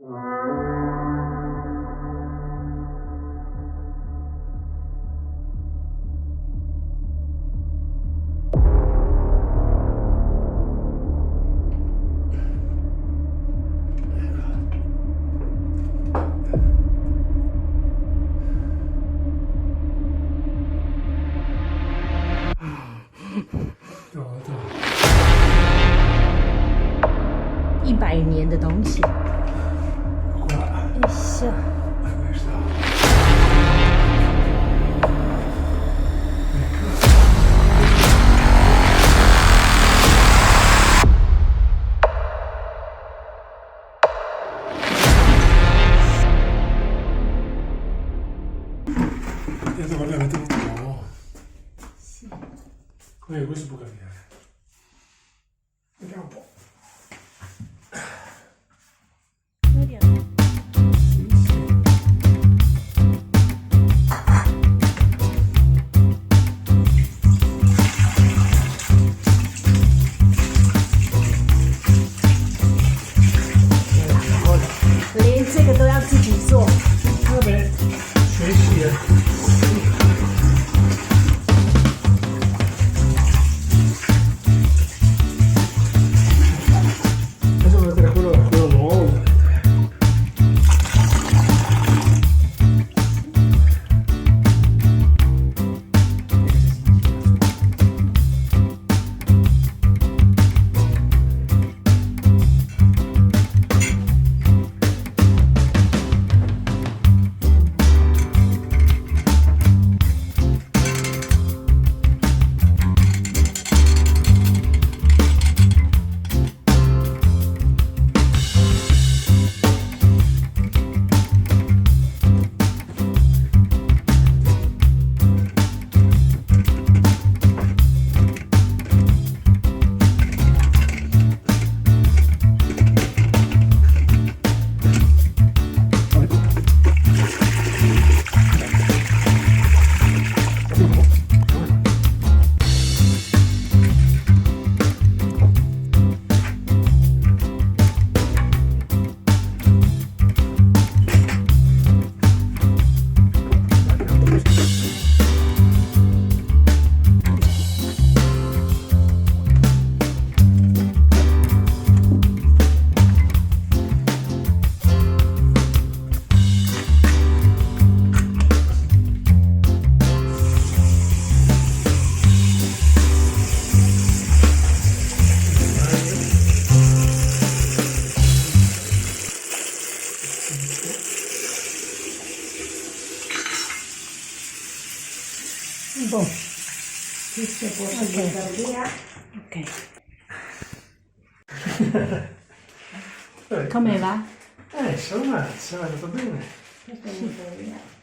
对对。 100年的东西。 Qua. 哎呀。 Questa. Ecco. Adesso guarda, metti un po'. Come questo può cambiare. Vediamo un po'. 有點。 Sì. 連這個都要自己做。 Vabbè, 學習啊。Adesso devo mettere quello nuovo da mettere. Boh. Questo posso buttare via. Ok. Come va? Insomma, insomma, è andato bene. Questo butto via.